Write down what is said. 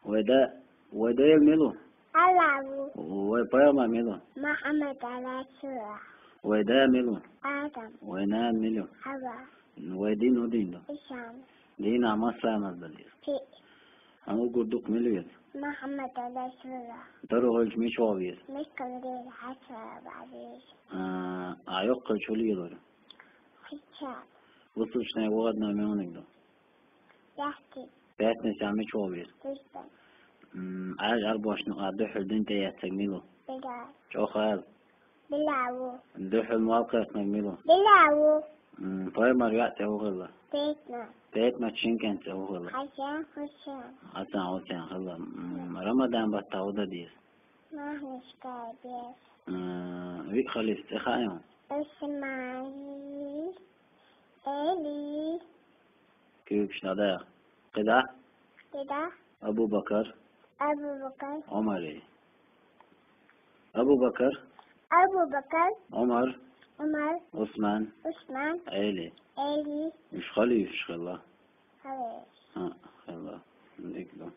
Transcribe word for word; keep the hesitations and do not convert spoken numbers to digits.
Вай да, вай даьла мила ва? Аллах ва. Вай пайхамар мила ва? Мухаммад алейхиссалам. Вай да мила ва? Адам. Вай нана мила я? Хава. Вай дин фу дин да? Ислам. Динах масса ламаз да деза? Пхи. Хьан уггар дукха мила веза? Мухаммад алейхиссалам. Дора хилча мича воагӀа веза? Меккара хьача воагӀа веза. А, а йоккха хилча фу лелор? Хьача. Выставочный выходной муьлханиг да? Пятница. Пятница мича воагӀа веза? Тюрьпан. М, Ӏаьржа арбошна юкъа духхьал дин тӀа эцарг мила ва? Билал. ЧӀоагӀа ала. Билал ва. Духхьал мал кхаьчнарг мила ва? Билал ва. М, пайхамара йоӀ цӀи фу хилла? Петна. Петна, шин кӀант цӀи фу хилла? Хьасан, Хьусен. Хьасан, Хьусен хилла. М, Рамадан баттахь фу дан деза? Маьхьнаш кхаба деза. М, виъ халифа цӀи хаьий хьуна? Исмаил, Эли. Куьйгаш дӀадаха. КхидӀа? КхидӀа? Абу-Бакр. Абу-Бакр. Ӏумар. Абу-Бакр. Абу-Бакр. Ӏумар. Ӏумар. Ӏусман. Ӏусман. Эли. Эли. Уьш халифаш хилла. Халифаш. ХӀаъ, хилла. Дика ду.